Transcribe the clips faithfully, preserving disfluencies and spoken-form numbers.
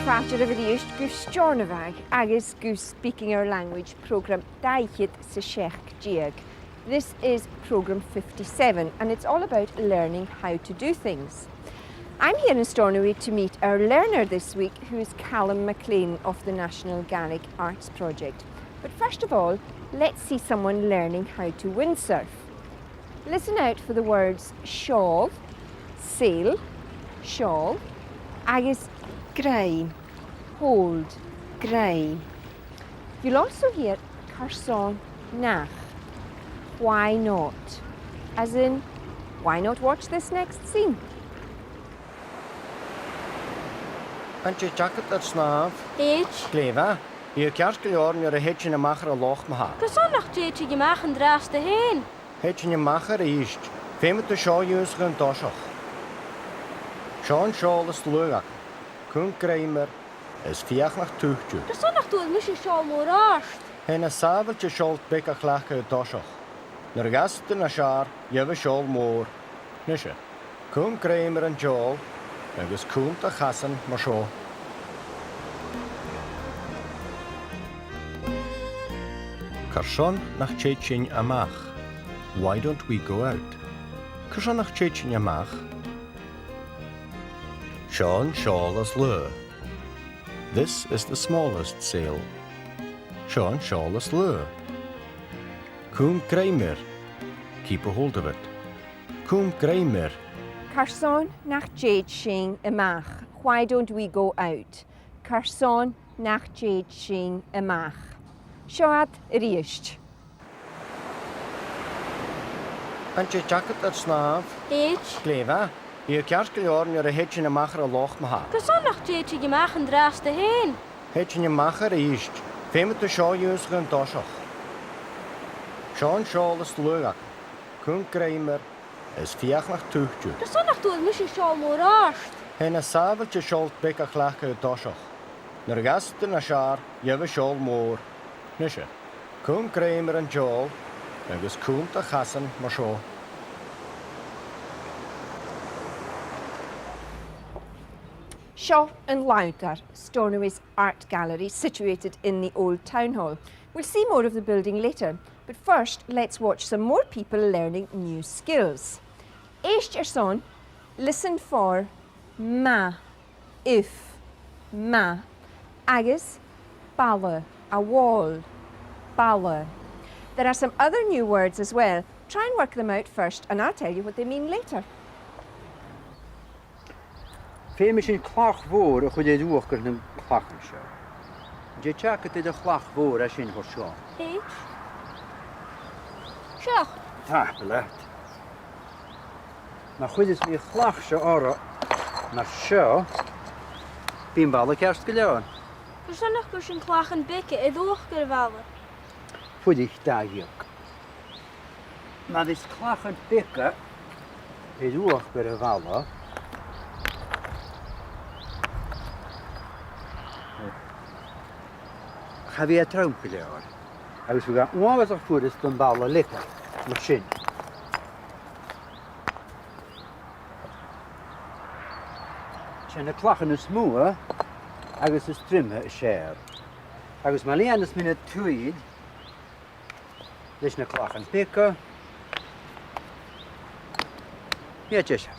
Fàilte oirbh a-rithist gu Steòrnabhagh agus gu Speaking Our Language, prògram dà fhichead 's a seachd deug. This is programme fifty-seven, and it's all about learning how to do things. I'm here in Stornoway to meet our learner this week, who is Calum MacLean of the National Gaelic Arts Project. But first of all, let's see someone learning how to windsurf. Listen out for the words seòl, sail, seòl, agus grèim, hold, grèim. You'll also hear carson nach, why not, as in, why not watch this next scene? An tèid agad air snàmh? Thèid. Glè mhath. Bidh e ceart gu leòr nuair a thèid sinn a-mach air an loch ma-thà. Carson nach tèid sinn a-mach an-dràsta fhèin? Thèid sinn a-mach a-rithist. Feumaidh tu seo ionnsachadh an toiseach. Seo an seòl as lugha agam. Cùm grèim air, is feuch nach tuit thu. Carson nach d' fhuair mise seòl mòr àrd? Tha e na sàbhailte seòl beag a chleachdadh an toiseach. Nuair a dh'fhàsas tu nas fheàrr, gheibh thu seòl mòr. Nise, cùm grèim air an t-seòl agus cùm do chasan mar seo. Carson nach tèid sinn a-mach? Why don't we go out? Carson nach tèid sinn a-mach? Seo an seòl as lugha. This is the smallest sail. Seo an seòl as lugha. Cùm grèim air. Keep a hold of it. Cùm grèim air. Carson nach tèid sinn a-mach? Why don't we go out? Carson nach tèid sinn a-mach? Seo iad a-rithist. An tèid agad air snàmh? Thèid. Glè mhath. Bidh e ceart gu leòr nuair a thèid sinn a-mach air an loch ma-thà. Carson nach tèid sinn a-mach an-dràsta fhèin? Thèid sinn a-mach a-rithist. Feumaidh tu seo ionnsachadh an toiseach. Seo an seòl as lugha agam. Cùm grèim air, is feuch nach tuit thu. Carson nach d' fhuair mise seòl mòr àrd? Tha e na sàbhailte seòl beag a chleachdadh an toiseach. Nuair a dh'fhàsas tu nas fheàrr, gheibh thu seòl mòr. Nise, cùm grèim air an t-seòl agus cùm do chasan mar seo. Seo an Lanntair, Stornoway's art gallery situated in the old town hall. We'll see more of the building later, but first let's watch some more people learning new skills. Èist airson, listen for ma, if, ma, agus balla, a wall, balla. There are some other new words as well. Try and work them out first and I'll tell you what they mean later. Feumaidh sinn clach mhòr a chur air uachdar na clachan seo. An tèid agad air a' chlach mhòr a tha sin a chur seo? Thèid. Seo. Tapadh leat. Ma chuireas mi a' chlach seo oirre mar seo, bidh am balla ceart gu leòr. Carson nach cuir sinn clachan beaga air uachdar a' bhalla? Fuirich dà dhiog. Ma bhios clachan beaga air uachdar a' bhalla, cha bhi e trom gu leòr, agus bhiodh e uabhasach furasta am balla leigeil mar sin. 'S e na clachan as motha agus as truime as fheàrr. Agus ma lìonas mi na tuill leis na clachan beaga, nì e deiseil.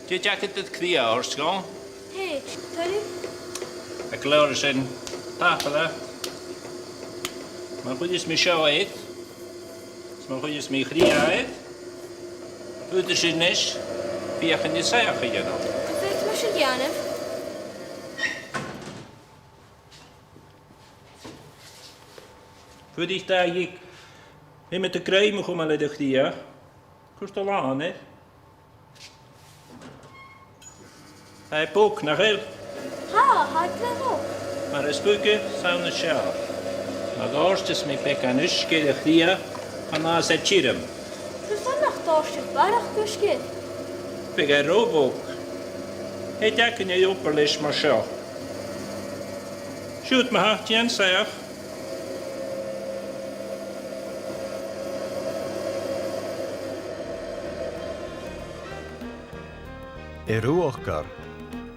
Dè tha agad ri cridhe, a Thorstein? Thèid, toil leibh? Glè mhath sin, tapadh leat. Ma chuireas mi seo air, is ma chuireas mi a' chridhe air, faodaidh sinn a-nis feuchainn ri soitheach a dhèanamh. Am faod mise a dhèanamh? Fuirich dà dhiog. Feumaidh tu grèim a chumail air a' chridhe. Cuir do làmhan air. Tha e bog, nach eil? Tha, tha e glè bhog. Mar as bogha 's ann as fheàrr. Ma dhòirteas mi beagan uisge air a' chridhe, chan fhàs e tioram. Carson nach dòirtear barrachd uisge air? Bhiodh e ro bhog. Thèid againn a dh'obair leis mar seo. Siuthad ma-thà, dèan soitheach. Air uachdar.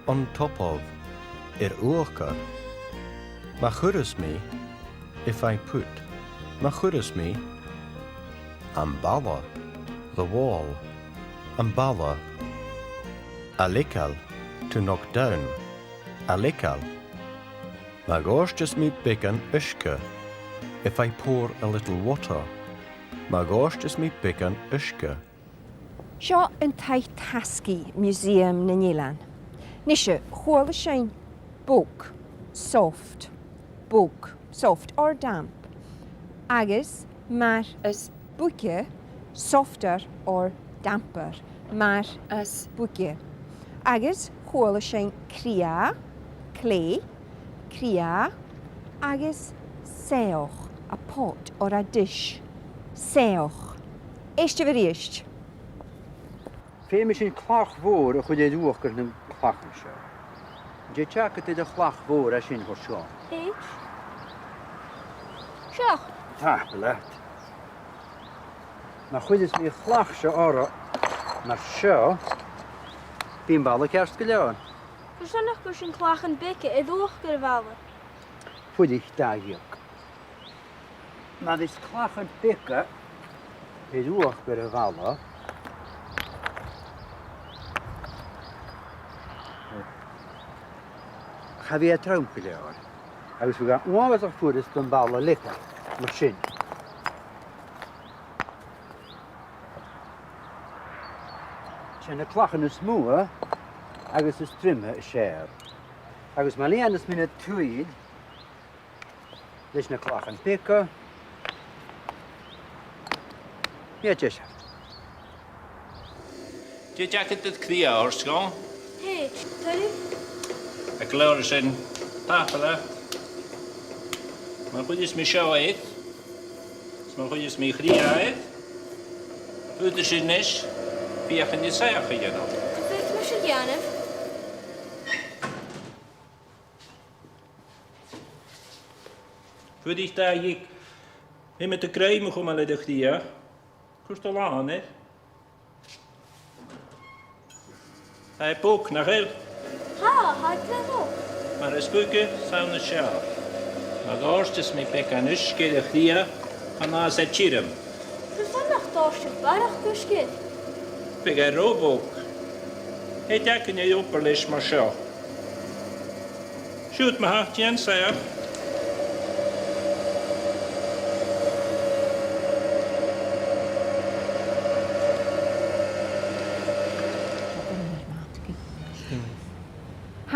On top of, air uachdar. Ma chuireas mi, if I put. Ma chuireas mi, am balla, the wall, am balla. A leagail, to knock down, a leagail. Ma dhòirteas mi beagan uisge, if I pour a little water. Ma dhòirteas mi beagan uisge. Seo an taigh-tasgaidh Museum nan Eilean. Nise, chuala sinn bog, soft, bog, soft or damp. Agus mar as buige, softer or damper, mar as buige. Agus chuala sinn cridhe, clay, cridhe, agus soitheach, a pot or a dish. Soitheach. Èistibh a-rithist. Feumaidh sinn clach mhòr a chur air uachdar nan clachan seo. Dè tha agad air a' chlach mhòr a tha sin a chur seo? H. Seo. Tapadh leat. Ma chuireas mi a' chlach seo oirre mar seo, bidh am balla ceart gu leòr. Carson nach cuir sinn clachan beaga air uachdar a' bhalla? Fuirich dà dheug. Ma bhios clachan beaga air uachdar a' bhalla, cha bhi e trom gu leòr, agus bhiodh e uabhasach furasta am balla a leagail mar sin. 'S e na clachan as motha agus as truime as fheàrr. Agus ma lìonas mi na tuill leis na clachan beaga, bidh e deiseil. Dè tha agad air cridhe a thoirt dhomh? H, tuilleadh. Tha gu leòr an sin. Tapadh leat. Ma chuireas mi seo air, is ma chuireas mi cridhe air, faodaidh sinn a-nis feuchainn ri soitheach a dhèanamh. An fheum mise a dhèanamh? Fuirich dà dheug. Feumaidh tu grèim a chumail air a' chridhe. Cuir do làmhan air. Tha e bog, nach eil? Tha, tha e glè bhog. Mar as buige, 's ann as fheàrr. Ma dhòirteas mi beagan uisge air a' chridhe, chan fhàs e tioram. Carson nach dòirteas barrachd uisge air? Bhiodh e ro bhog. Thèid againn a dh'obair leis mar seo. Siuthad ma-thà, dèan soitheach.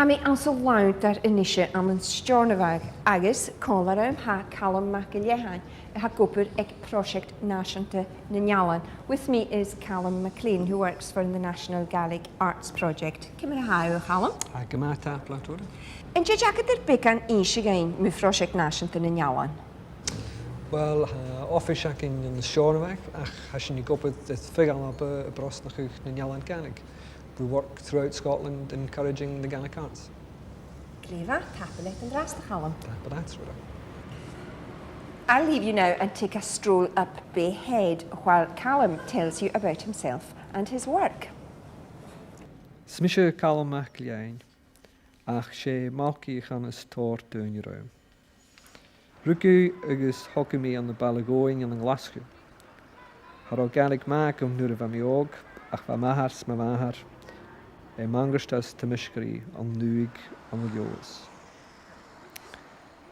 Tha mi anns an lanntair a-nise ann an Steòrnabhagh agus còmhla rium tha Calum MacIlleathain, a tha ag obair aig Pròiseact Nàiseanta nan Ealain. With me is Calum MacLean, who works for the National Gaelic Arts Project. Ciamar a tha thu, a Chaluim? Tha gu math, tapadh leat, Dora. An tèid agad air beagan innse dhuinn mu Phròiseact Nàiseanta nan Ealain? Uill, tha oifis againn ann an Steòrnabhagh, ach tha sinn ag obair air feadh Alba a' brosnachadh nan ealain Ghàidhlig. We work throughout Scotland encouraging the Gaelic arts. Glè mhath, tapadh leat an-dràsta, a Chaluim. Tapadh leat, Rhoda. I'll leave you now and take a stroll up Bay Head while Calum tells you about himself and his work. Is mise Calum MacIlleathain, ach 's e Malky a chanas tòrr daoine rium. Rugadh agus thogadh mi ann am baile dhomhainn ann an Glaschu. Cha robh Gàidhlig math agam nuair a bha mi òg, ach bha m' athair 's mo mhàthair air m' angairteas Temisigearaidh ann an Ùig ann an Leòdhas.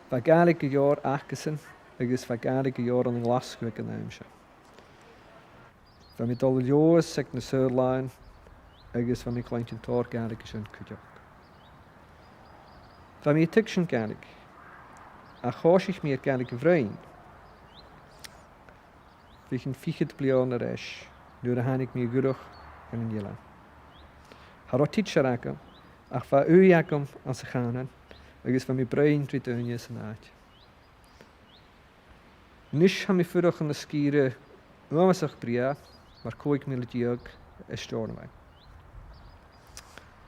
Bha Gàidhlig gu leòr acasan agus bha Gàidhlig gu leòr ann an Glaschu aig an àm seo. Bha mi a' dol a Leòdhas aig na saor-làithean agus bha mi a' cluinntinn tòrr Gàidhlig an sin cuideachd. Bha mi a' tuigsinn Gàidhlig, ach thòisich mi air Gàidhlig a bhruidhinn bho chionn fichead bliadhna air ais nuair a thàinig mi a dh'fhuireach dhan an eilean. Cha robh tidsear agam, ach bha ùidh agam anns a' chànan agus bha mi a' bruidhinn ri daoine san àite. A-nis tha mi a' fuireach ann an sgìre uabhasach brèagha, mar còig mìle deug, à Steòrnabhagh.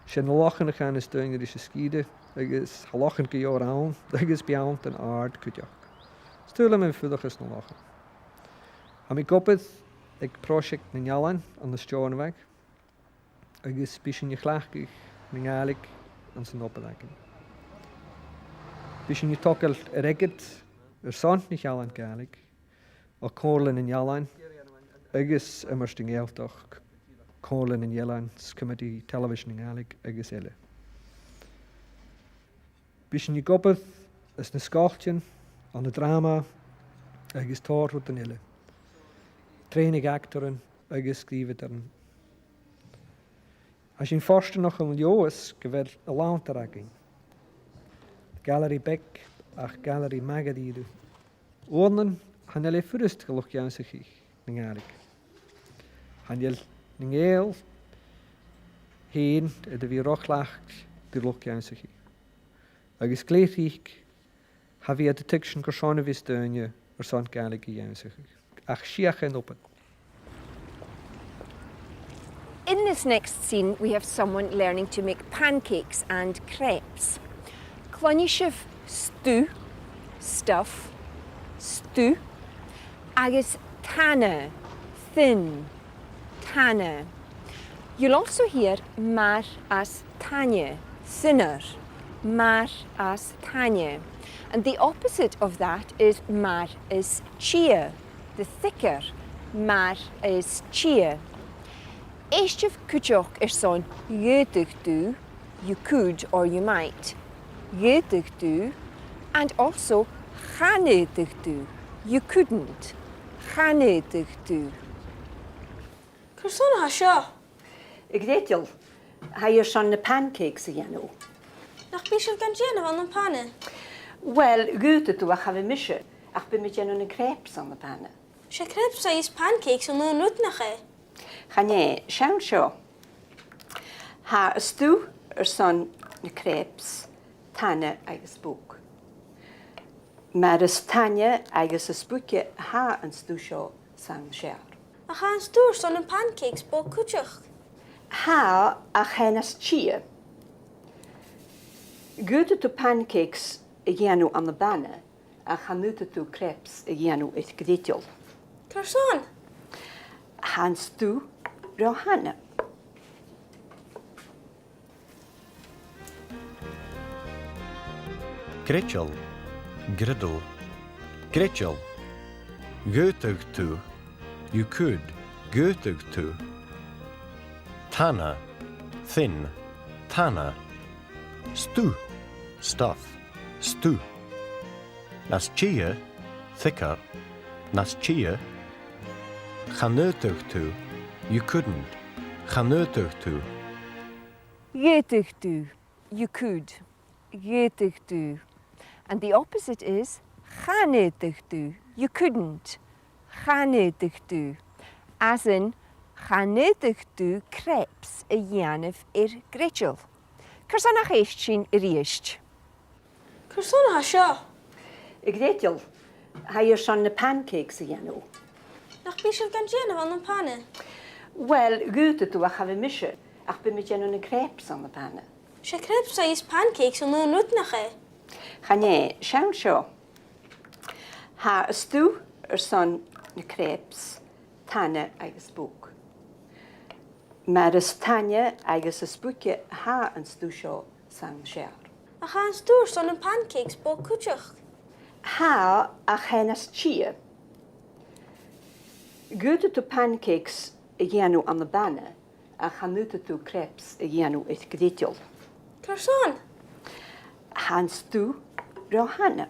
'S e na Lochan a chanas daoine ris an sgìre, agus tha lochan gu leòr ann, agus bidh ann don àird cuideachd. 'S toil leam a bhith a' fuireach anns na Lochan. Tha mi ag obair aig Pròiseact nan Ealain ann an Steòrnabhagh, agus bidh sinn a' cleachdadh na Gàidhlig anns an obair againn. Bidh sinn a' togail airgead airson na h-Ealain Gàidhlig, o Chomhairle nan Ealain agus Iomairt na Gàidhealtachd, Comhairle nan Eilean, Comataidh Television na Gàidhlig agus eile. Bidh sinn ag obair anns na sgoiltean, ann an dràma agus tòrr rudan eile. Trèanadh actairean agus sgrìobhadairean. Tha sinn fortanach an Leòdhas gu bheil an lanntair againn. Gailearaidh beag ach gailearaidh math dha-rìribh. Uaireannan chan eil e furasta do luchd-ionnsachaidh na Gàidhlig. Chan eil nan Gàidheal fhèin air a bhith ro chleachdte do luchd-ionnsachaidh. Agus glè thric, cha bhi iad a' tuigsinn carson a bhios daoine airson Gàidhlig ionnsachadh. Ach 's fhiach an obair. In this next scene, we have someone learning to make pancakes and crepes. Cluinnidh sibh stuth, stuff, stuth, agus tana, thin, tana. You'll also hear mar as tainne, thinner, mar as tainne. And the opposite of that is mar as tighe, the thicker, mar as tighe. Èistibh cuideachd airson dh'fhaodadh tu, you could or you might. Dh'fhaodadh tu, and also chan fhaodadh tu, you couldn't. Chan fhaodadh tu. Carson a tha seo? A Ghrèideil, tha e airson na pancakes a dhèanamh. Nach bi sibh gan dèanamh ann am pana? Uill, dh'fhaodadh tu ach cha bhi mise, ach bidh mi a' dèanamh na crepes ann am pana. 'S e crepes agus pancakes an aon rud, nach e? Chan e, seall seo. Tha an stuth airson na crepes, tana agus bog. Mar as tainne agus as buige tha an stuth seo san fhear. Ach tha an stuth airson na pancakes bog cuideachd. Tha, ach tha e nas tighe. Dh'fhaodadh tu pancakes a dhèanamh ann am pana, ach chan fhaodadh tu crepes a dhèanamh air greideal. Carson? Tha an stuth ro thana. Greideal, griddle, greideal. Dh'fhaodadh tu, you could, dh'fhaodadh tu. Tana, thin, tana. Stuth, stuff, stuth. Nas tighe, thicker, nas tighe. Chan fhaodadh tu, you couldn't, chan fhaodadh tu. Dh'fhaodadh tu, you could, dh'fhaodadh tu. And the opposite is, chan fhaodadh tu, you couldn't, chan fhaodadh tu. As in, chan fhaodadh tu crepes a dhèanamh air greideal. Carson nach èist sinn a-rithist? Carson a tha seo? A Greideal, tha e airson na pancakes a dhèanamh. Nach bi sibh gan dèanamh ann am pana? Uill, dh'fhaodadh tu ach cha bhi mise, ach bidh mi a' dèanamh na crepes ann am pana. 'S e crepes agus pancakes an aon rud, nach e? Chan e, seall seo. Tha an stuth airson na crepes, tana agus bog. Mar as tainne agus as buige tha an stuth seo san fhear. Ach tha an stuth airson na pancakes bog cuideachd. Tha, ach tha e nas tighe. Dh'fhaodadh tu pancakes a dhèanamh ann am pana, ach chan fhaodadh tu crepes a dhèanamh air greideal. Carson? Tha an stuth ro thana.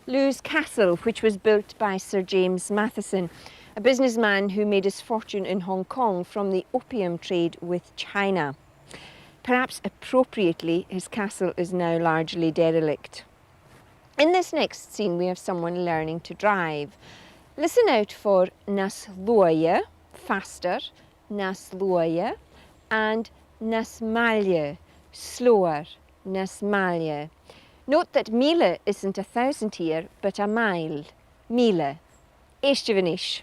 Lew's Castle, which was built by Sir James Matheson, a businessman who made his fortune in Hong Kong from the opium trade with China. Perhaps appropriately, his castle is now largely derelict. In this next scene, we have someone learning to drive. Listen out for nas luaithe, faster, nas luaithe, and nas maille, slower, nas maille. Note that mìle isn't a thousand here, but a mile. Mìle. Èistibh a-nis.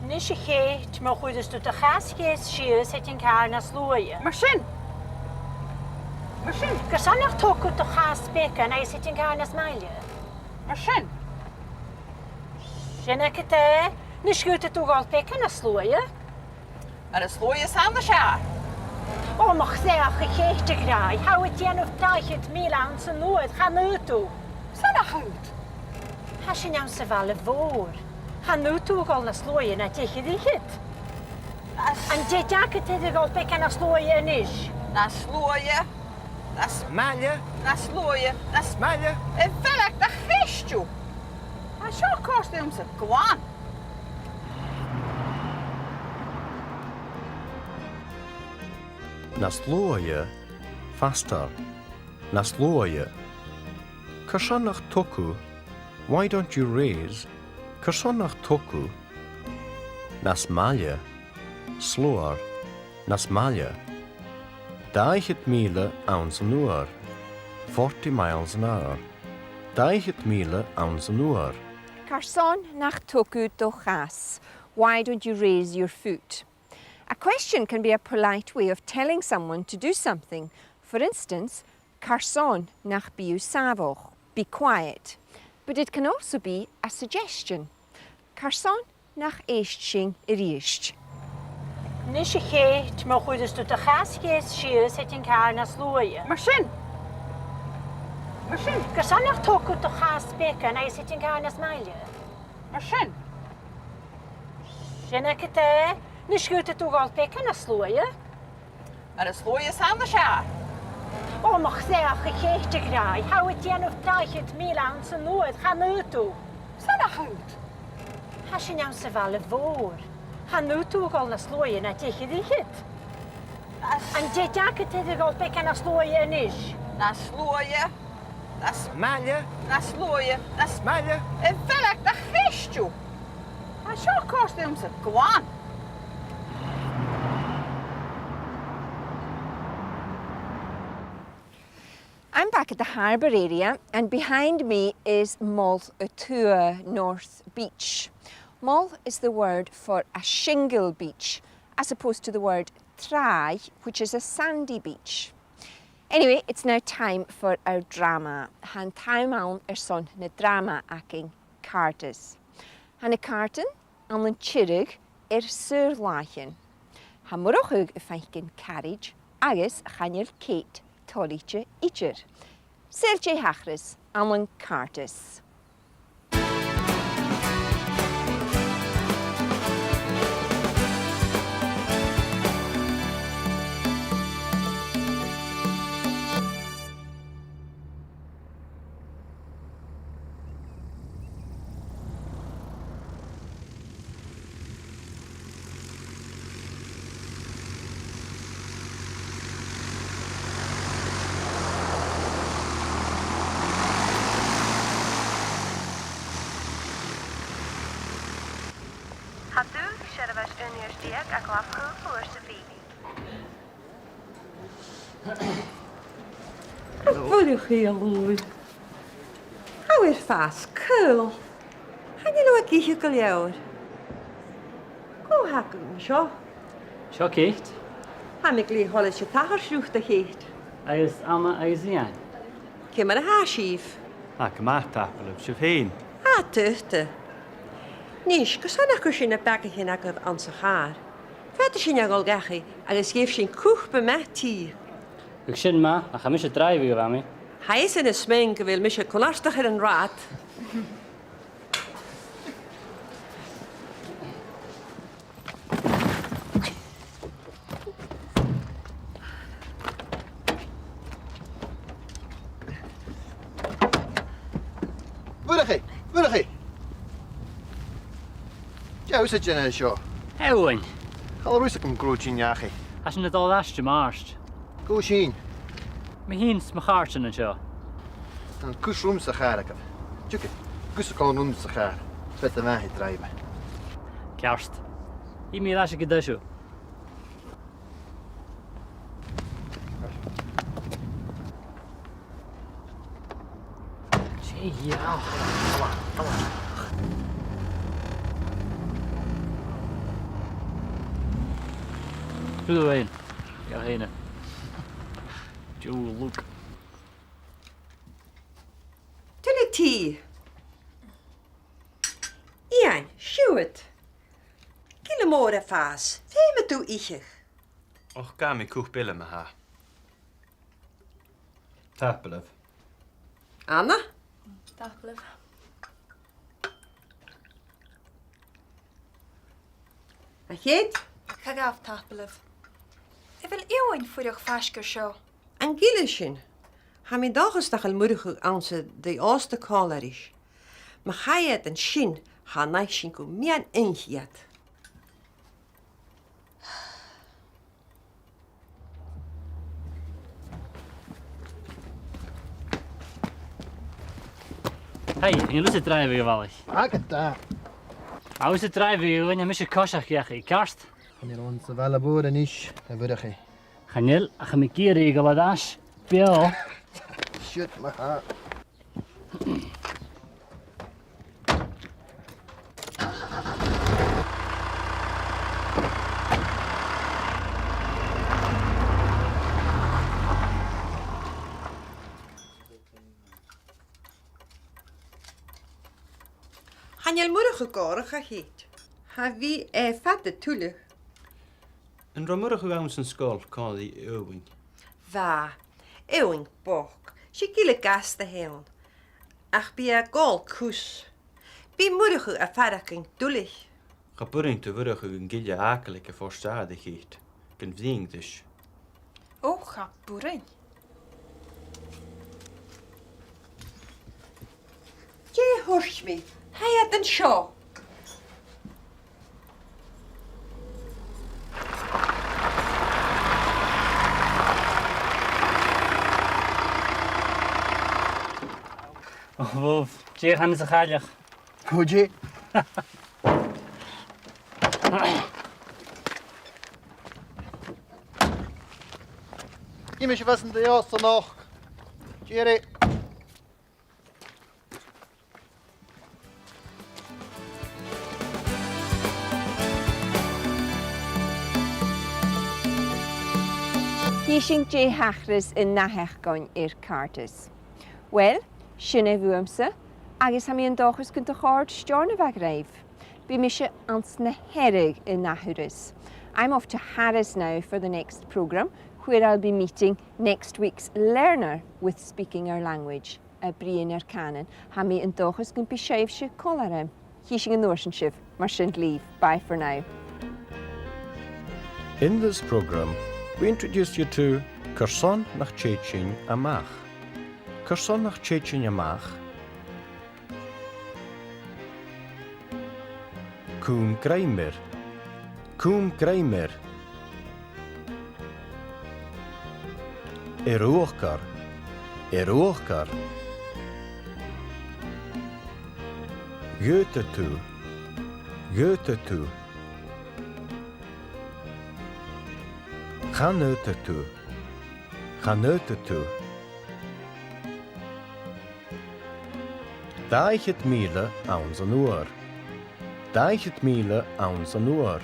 A-nis, a Cheit, ma chuireas tu do chas-chèis sìos, thèid an càr nas luaithe. Mar sin. Mar sin. Carson nach togas tu do chas beagan agus thèid an càr nas maille? Mar sin. Sin agad e. Nis, an cuala tu a' dol beagan nas luaithe? An nas luaithe 's ann as fheàrr. Ò, mo chreach, a Cheit, a ghràidh, tha thu a' dèanamh dà fhichead mìle anns an uair, chan fhaod thu. Saoil nach fhaod? Tha sinn anns a' bhaile mhòr. Chan fhaod thu a dhol nas luaithe na deich air fhichead. Nas... An tèid agad air a dhol beagan nas luaithe a-nis? Nas luaithe, nas... Maille. Nas luaithe, nas... Maille. A bheil thu a' cheist? Tha seo a' còrdadh riumsa glan. Nas luaithe, faster. Nas luaithe. Carson nach tog thu, why don't you raise, carson nach tog thu? Nas maille, slower, nas maille. Dà fhichead mìle anns an uair, forty miles an hour. Dà fhichead mìle anns an uair. Carson nach tog thu do chas, why don't you raise your foot? A question can be a polite way of telling someone to do something. For instance, carson nach bi thu sàmhach, be quiet. But it can also be a suggestion. Carson nach èist sinn a-rithist? Nis, a Cheit, ma chuireas tu do chas sìos, thèid an càr nas luaithe. Mar sin. Mar sin. Carson nach tog thu do chas beagan agus thèid an càr nas maille? Mar sin. Sin agad e. Nis, an cuala tu a' dol beagan nas luaithe? An nas luaithe 's ann as fheàrr. Ò, mo chreach, a Cheit, a ghràidh, tha thu a' dèanamh dà fhichead mìle anns an uair, chan fhaod thu. Saoil nach fhaod? Tha sinn anns a' bhaile mhòr. Chan fhaod thu a dhol nas luaithe na deich air fhichead. Nas... An tèid agad air a dhol beagan nas luaithe a-nis? Nas luaithe. Nas maille. Nas luaithe. Nas maille. A bheil thu a' cheist? Tha seo a' còrdadh riumsa glan. I'm back at the harbour area, and behind me is Mol a Tuath, North Beach. Mol is the word for a shingle beach, as opposed to the word tràigh, which is a sandy beach. Anyway, it's now time for our drama. Tha an t-àm ann airson na dràma againn, Càirdeas. Tha na càirdean ann an Tiriodh air saor-làithean. Tha Murchadh a' faicinn caraid agus chan eil Ceit toilichte idir. Saoil dè thachras ann an Càirdeas. Tha dùil aig seirbheis aonais deug a Ghlaschu fuaim sa bhliadhna. A Mhurchaidh, a luaidh. Tha thu air fàs caol. Chan eil thu ag ithe gu leòr. Cò th' agad an seo? Seo Ceit. Tha mi glè thoilichte tachairt riut, a Cheit. Agus Anna agus Iain. Ciamar a tha sibh? Tha gu math, tapadh leibh, sibh fhèin. Tha, tusa. Nis, carson nach cuir sinn na bagaichean agaibh anns a' chàr? Faodaidh sinn a dhol dhachaigh agus gheibh sinn cupa math tì. Bhiodh sin math, ach tha mise a' dràibheadh, a Mhamaidh. Tha fhios agam gu bheil mise cunnartach air an rathad. Murchaidh! Murchaidh! Dè tha thusa a' dèanamh an seo? Eòghainn! Chan eil fhios agam gu robh thu a' tighinn dhachaigh. Tha sinn a' dol air ais Dimàirt. Cò sinn? Mi fhìn 's mo chàirdean an seo. An cuir rium sa chàr agad. Tiugainn, gus an cuir rium sa chàr. Feuch am faigh mi dràibheadh. Ceart. Thig mi air ais gu deiseil. Seadh. Come on, come on. Through the rain. Yeah, hey, now. Joe, look. Tuilleadh tì. Iain, siuthad. Gille mòr a' fàs, feumaidh tu ithe. Och, gabhaidh mi cupa eile ma-thà. Tapadh leibh. Anna? Tapadh leibh. A Cheit? Cha ghabh, tapadh leibh. A bheil Eòghainn a' fuireach faisg air seo? An gille sin? Tha mi an dòchas nach eil Murchadh anns an taigh-òsta còmhla ris. Ma chaidh iad an sin, chan fhaigh sinn gu meadhan-oidhche iad. Hey, chan eil thusa a' dràibheadh, a bhalaich? Agad e. Tha thusa a' dràibheadh, a dhuine, tha mise a' coiseachd dhachaigh, ceart? Chan eil ann sa bhaile mhòr a-nis, a Mhurchaidh. Chan eil, ach tha mi ag iarraidh a dhol air ais beò. Siuthad ma-thà. Chan eil Murchadh gòrach, a Cheit. Cha bhi e fada tuilleadh. An robh Murchadh anns an sgoil còmhla ri Eòghainn? Bha. Eòghainn bochd. 'S e gille gasta a th' ann. Ach bidh e ag òl cus. Bidh Murchadh a' faireachdainn duilich. Cha b' urrainn do Mhurchadh an gille fhàgail aig a' phort-adhair, a Cheit. Gun bhruidhinn ris. Ò, cha b' urrainn. Dè thuirt mi? Tha iad an seo. Ò, bhobh, dè chanas a' chailleach? Cò dè? Nì mise a-bhos an dèidh a-nochd. Tìoraidh. Chì sinn dè thachras an ath-sheachdain air Càirdeas. Uill, sin e bhuamsa, agus tha mi an dòchas gun do chòrd Steòrnabhagh ribh. Bidh mise anns na Hearadh an ath-thuras. I'm off to Harris now for the next programme, where I'll be meeting next week's learner with Speaking Our Language, à Brian ar Cànan. Tha mi an dòchas gum bi sibhse còmhla rium. Chì sinn an uair sin sibh, mar sin leibh. Bye for now. In this programme, we introduce you to Carson nach tèid sinn a-mach. Carson nach tèid sinn a-mach. Cùm grèim air. Cùm grèim air. Air uachdar. Air uachdar. Dh'fhaodadh tu. Dh'fhaodadh tu. Chan fhaodadh tu. Chan fhaodadh tu. Dà fhichead mìle anns an uair. Dà fhichead mìle anns an uair.